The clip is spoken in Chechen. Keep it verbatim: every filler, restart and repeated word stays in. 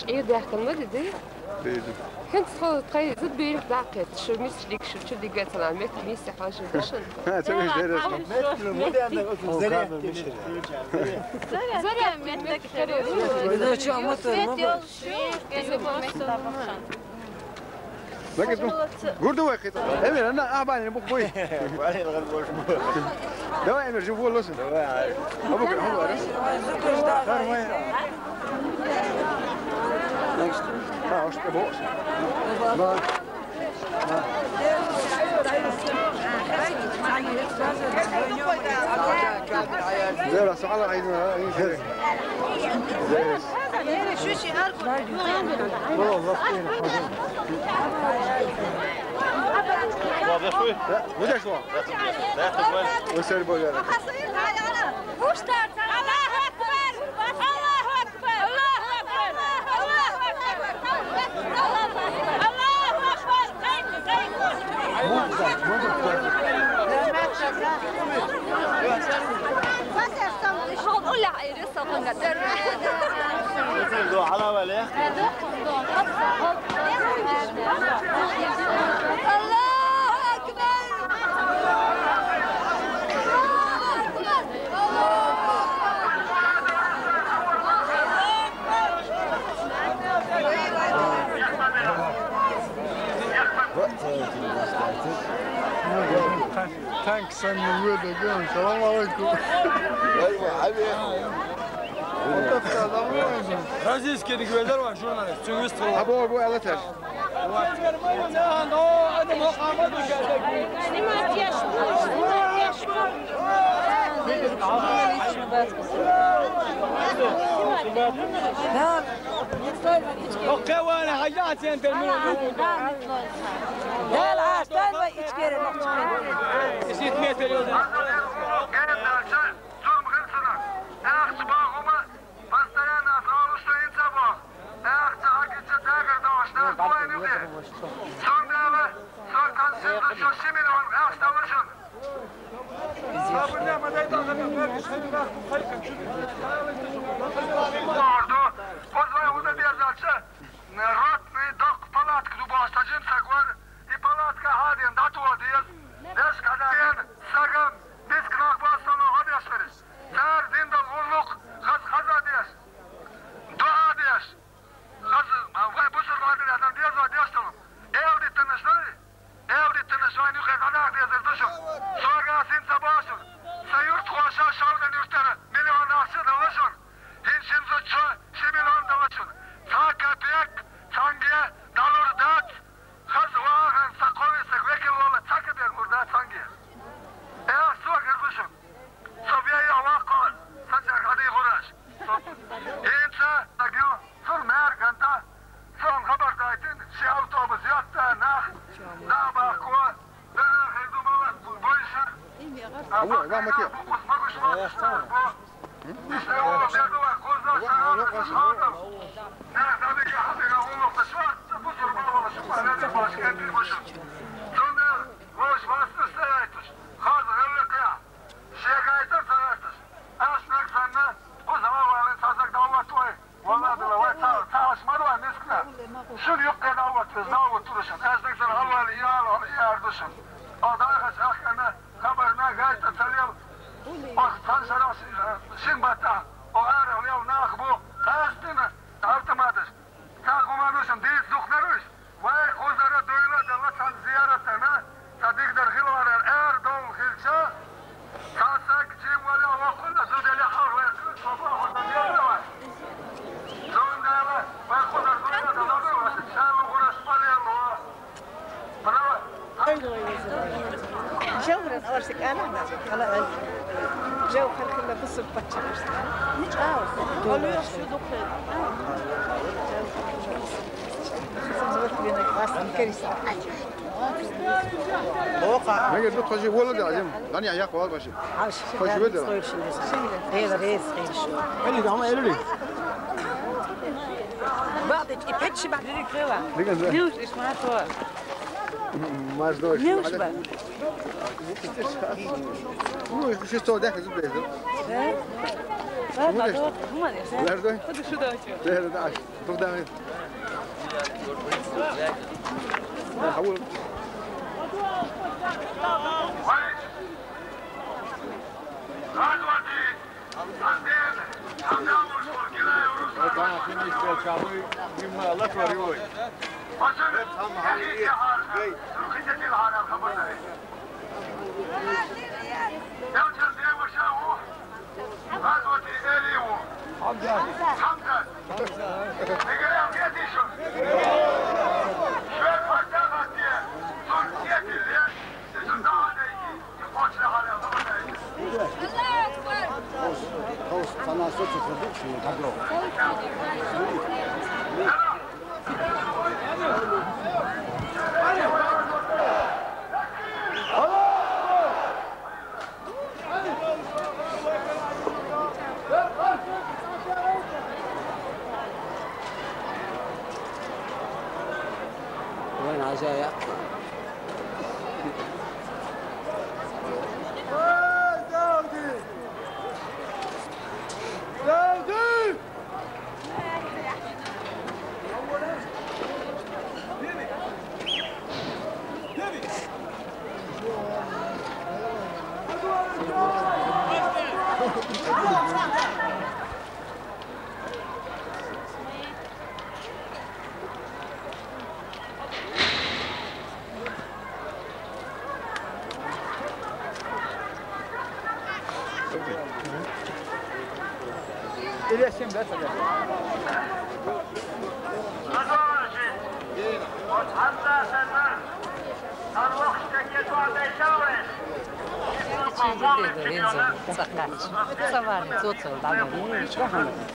Ӏийр даьхкина ма ди, ди? Дийза. ХӀинца тхо тхай зуда бийриг даккхийта, шу мисаш диг, шу чу дига салам, меттиг миссехь хьожа ду шун. Ха, ца вижу, дереш. Меттиг, меттиг. Зарядка, меттиг. Зарядка, меттиг. Ну, чё, мы тут, мы тут. Свет, ёлки, меттиг. Гурда вай хит. Эмир, ана, а, бани, бух бой. Бани, бух бой. Давай, Эмир, живу лосы. Давай. Абу, абу, абу. Нормально. А, уж ты бос. Да. Зера, сала, айна, айна. Будешь его? Вы сэр, Богдан. Аллаху акбар! Аллаху акбар! Аллаху акбар! Аллаху акбар! Аллаху акбар! Аллаху акбар! Thanks, I'm with again. Салам алейкум. Российский регулятор, журналист, журналист. Абу, абу, алатар. Окей, ваня, хажа сен термин. Гел, астан ва ичкере нохчуен. Исит метр ёлдан. Постоянно отправил, что инца бах. Эх, ца хакича тагар дошна, коен юхе. Сондала, соркан сен шо шимин он эх ставышын. Орду, позвай уда держаться. Ротный док палатка дубашта джин сагвар, и палатка хадин датуа диез. Деш кадаен, сагам, диск нахбастано хадяшварис. Цар диндал уллух, хаз хаза деш. Дуа деш. Хаз, а, вай бусурмандар адам деза деш талам. Эл диттанаш дай. Эл диттанаш вай нюхе ханах дезер душун. Сорга син сабашун. Саюрт хуаша шавдан юртара миллион ахча далашун. Хин шин зуча ши миллион далашун. Ца копеек, цанге, далур дац. Хаз ваган сакови сагвекел вала ца копеек мурда цанге. Эх, суа гердушун. Собья я вакон, сача хады гураш. Инца, тагю, сур мэр ганта, сон хабар дайтин, ши автобус ятта, нах, да бахкуа, да хай думала, больше. А вот, вам это. Сонда, ваш вас не стоит. Хаз гелле кая. Шегайтар цагарташ. Аш нек санна, бу зава валин сазак давлат вай. Вала дила вай ца, ца аш мар вай мискна. Шун юк ка давлат вай, давлат турушан. Аш нек санна алвали ял, яр душан. О дай хаш ахкана, хабар на гайта цалел. О сан шараш, шин бата. О ар лел нах бу. Хастина, автоматаш. Ца хуманушан дис духнаруш. Вай хузара дуйла дала цан зияратана, ца дигдар хилварар эр дол хилча, ца саг чим валя вахуна зудели хавлер кыт соба худа дердава. Зундала, вай хузар дуйла дала дала, шалу гураш палело. Браво. Жавран аларсик ана, ала ай. Жав харкында бусур пачча. Алуя шу духе. Неге ду тожи вола да азим. Дани аяк вал баши. Тожи вола да. Рез, рез, рез. Али дама элли. Баъд ипет ши баъд. Деген да. Нюш ишмато. Маждо. Нюш ба. Ну, шесто да хазу безу. Ладно, а то вот, ну, молодец. Вердой? Буду шуточек. Вердой, аш. Тогда. Хавул. Ой, там финиш чалу, мимо латварой. Там хавул. وين عزايا؟ Иджы дедэ Вензор цӏэ къэкӏ. Цӏэ вани цоцол дагъэри.